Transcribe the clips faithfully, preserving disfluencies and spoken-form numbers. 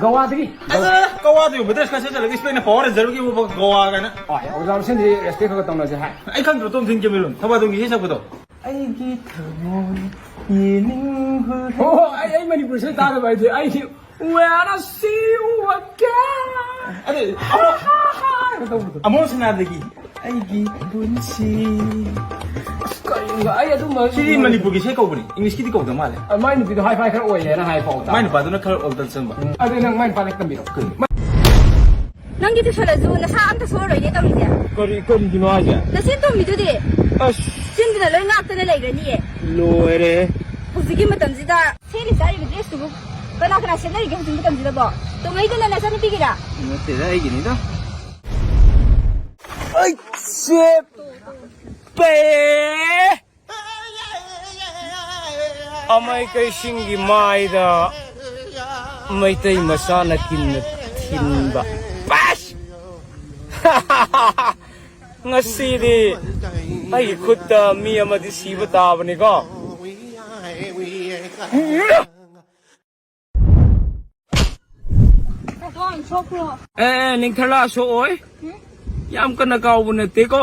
ꯒꯋꯥꯗꯒꯤ꯫ ꯑꯗ ꯒꯋꯥꯗ ꯌꯧꯕꯗ ꯏꯁꯀꯥꯔꯁꯟ ꯆꯠꯂꯒ ꯏꯁꯄꯦꯟꯅ ꯄꯋꯥꯔ ꯔꯦꯟꯖꯔꯒꯤ ꯎꯕ ꯒꯋꯥ ꯀꯥꯏꯅ꯫ ꯑꯣ, ꯑꯣꯖꯥ ꯃꯁꯦꯟꯗꯤ ꯔꯦꯁꯄꯦꯛ ꯈꯔ ꯈꯔ ꯇꯧꯅꯁꯦ ꯍꯥꯏ꯫ ꯑꯩ ꯈꯪꯗ꯭ꯔꯣ ꯇꯣꯝ ꯊꯤꯟ ꯀꯦꯃꯦꯔꯨꯟ ꯊꯕꯥꯇꯣꯟꯒꯤ ꯏꯁꯩ ꯁꯛꯄꯗꯣ? ꯑꯩꯒꯤ ꯊꯃꯣꯏ ꯌꯦꯅꯤꯡ ꯍꯨ-, ꯍꯣ, ꯍꯣ, ꯑꯩ, ꯑꯩ ꯃꯅꯤꯄꯨꯔ ꯏꯁꯩ ꯇꯥꯗꯕ ꯍꯥꯏꯗꯤ ꯑꯩꯗꯤ "When I see you again." ꯑꯗꯨ ꯍꯥꯏꯅ ꯇꯧꯕꯗꯣ꯫ ꯑꯃꯣꯟ ꯁꯅꯥꯗꯒꯤ ꯑꯩꯒꯤ ꯄꯨꯟꯁꯤ꯫ ꯑꯁ, ꯀꯔꯤꯅꯣ? ꯑꯩ ꯑꯗꯨꯝꯕ ꯁꯤꯗꯤ ꯃꯅꯤꯄꯨꯔꯒꯤ ꯏꯁꯩ ꯀꯧꯕꯅꯤ, ꯏꯪꯂꯤꯁꯀꯤꯗꯤ ꯀꯧꯗ ꯃꯥꯜꯂꯦ꯫ ꯑ, ꯃꯥꯏ ꯅꯨꯄꯤꯗꯣ hi-fi ꯈꯔ ꯑꯣꯏꯌꯦꯅ ꯍꯥꯏ ꯄꯥꯎ ꯇꯥꯏ꯫ ꯃꯥꯏ ꯅꯨꯄꯥꯗꯨꯅ ꯈꯔ ꯑꯣꯜꯇꯔ ꯆꯪꯕ꯫ ꯎꯝ, ꯑꯗꯨ ꯅꯪ ꯃꯥꯏ ꯅꯨꯄꯥꯗ ꯇꯝꯕꯤꯔꯣ꯫ ꯀꯩꯅꯣ? ꯅꯪꯒꯤ ꯇꯨꯁꯜꯂꯁꯨ ꯅꯁꯥ ꯑꯝꯇ ꯁꯣꯛꯑꯔꯣꯏꯅꯦ ꯇꯧꯔꯤꯁꯦ꯫ ꯀꯔꯤ, ꯀꯔꯤꯒꯤꯅꯣ ꯍꯥꯏꯁꯦ? ꯅꯆꯤꯟ ꯇꯨꯝꯃꯤꯗꯨꯗꯤ꯫ ꯑꯁ꯫ ꯆꯤꯟꯗꯨꯅ ꯂꯣꯏ ꯉꯥꯛꯇꯅ ꯂꯩꯒꯅꯤꯌꯦ꯫ ꯂꯣꯏꯔꯦ꯫ ꯍꯧꯖꯤꯛꯀꯤ ꯃꯇꯝꯁꯤꯗ ꯁꯦꯠꯂꯤ ꯆꯥꯔꯤꯕ ꯗ꯭ꯔꯦꯁꯇꯨꯕꯨ ꯀꯅꯥ ꯀꯅꯥ ꯁꯦꯠꯅꯔꯤꯒꯦ ꯍꯧꯖꯤꯛ ꯃꯇꯝꯁꯤꯗꯕꯣ? ꯇꯣꯉꯩꯗꯨꯅ ꯅꯆꯟꯅꯨꯄꯤꯒꯤꯔ? ꯅꯠꯇꯦꯗ, ꯑꯩꯒꯤꯅꯤꯗ꯫ ꯑꯩ ꯆꯦꯞꯄꯦ꯫ ꯑꯃꯥꯏꯀꯩꯁꯤꯡꯒꯤ ꯃꯥꯏꯗ ꯃꯩꯇꯩ ꯃꯆꯥꯅ ꯀꯤꯟꯅ ꯊꯤꯟꯕ꯫ ꯕꯁ! ꯉꯁꯤꯗꯤ ꯑꯩꯒꯤ ꯈꯨꯠꯇ ꯃꯤ ꯑꯃꯗꯤ ꯁꯤꯕ ꯇꯥꯕꯅꯤꯀꯣ꯫ ꯑꯦ, ꯑꯦ, ꯅꯤꯡꯊꯂꯥ ꯁꯣꯛꯑꯣꯏ꯫ ꯌꯥꯝ ꯀꯟꯅ ꯀꯥꯎꯕ ꯅꯠꯇꯦꯀꯣ꯫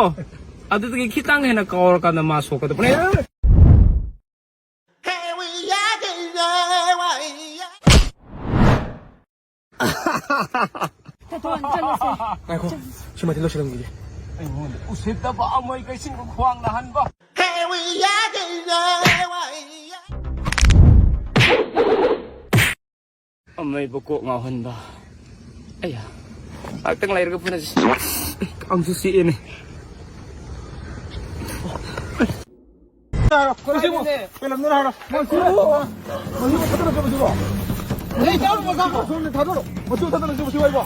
ꯑꯗꯨꯗꯒꯤ ꯈꯤꯇꯪ ꯍꯦꯟꯅ ꯀꯥꯎꯔꯀꯥꯟꯗ ꯃꯥ ꯁꯣꯛꯀꯗꯕꯅꯦ꯫ ꯇꯥꯇꯣꯟ, ꯆꯠꯂꯁꯦ꯫ ꯉꯥꯏꯈꯣ, ꯁꯤꯃꯗꯤ ꯂꯣꯏꯁꯤꯜꯂꯝꯈꯤꯒꯦ꯫ ꯑꯩꯉꯣꯟꯗ ꯎꯁꯤꯠꯇꯕ ꯑꯃꯣꯏ ꯀꯩꯁꯤꯡꯕ ꯈ꯭ꯋꯥꯡ ꯅꯥꯍꯟꯕ꯫ ꯑꯃꯩꯕꯨ ꯀꯣꯛ ꯉꯥꯎꯍꯟꯕ꯫ ꯑꯩꯌꯥ, ꯉꯥꯛꯇꯪ ꯂꯩꯔꯒ ꯐꯨꯅꯁꯤ꯫ ꯀꯥꯡꯁꯨ ꯆꯤꯛꯑꯦꯅꯦ꯫ ꯃꯁꯤꯕꯨ ꯀꯩ ꯂꯝꯗꯅꯣ ꯍꯥꯏꯔꯣ꯫ ꯃꯁꯤꯕꯨ ꯊꯥꯗꯔꯛꯀꯦ, ꯃꯁꯤꯕꯨ꯫ ꯊꯥꯗꯔꯣ꯫ ꯃꯁꯤꯕꯨ ꯊꯥꯗꯔꯛꯀꯦ, ꯃꯁꯤꯕꯨ ꯍꯥꯏꯕꯣ꯫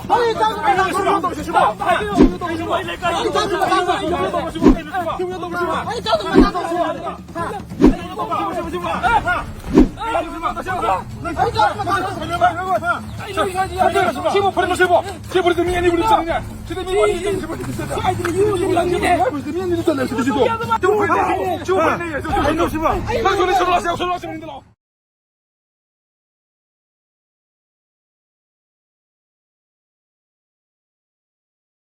ꯁꯤꯕꯨ ꯐꯨꯔꯤꯠ ꯃꯁꯤꯕꯨ! ꯁꯤ ꯐꯨꯔꯤꯠꯇ ꯃꯤ ꯑꯅꯤ ꯐꯨꯔꯤꯠ ꯆꯠꯂꯤꯅꯦ! ꯁꯤꯗ ꯃꯤ ꯑꯅꯤ ꯆꯠꯂꯤ, ꯁꯤ ꯐꯨꯔꯤꯠꯇ ꯆꯠꯂꯤ! ꯁꯤ ꯐꯨꯔꯤꯠꯇ ꯃꯤ ꯑꯅꯤ ꯆꯠꯂꯤ, ꯁꯤꯗ, ꯁꯤꯗ! ꯁꯤ ꯐꯨꯔꯤꯠꯅꯦ, ꯁꯤ ꯐꯨꯔꯤꯠꯅꯦ! ꯅꯪꯁꯨ ꯂꯤꯠꯁꯤꯜꯂꯣ, ꯂꯥꯛꯑꯣ, ꯂꯥꯛꯑꯣ, ꯂꯥꯛꯑꯣ!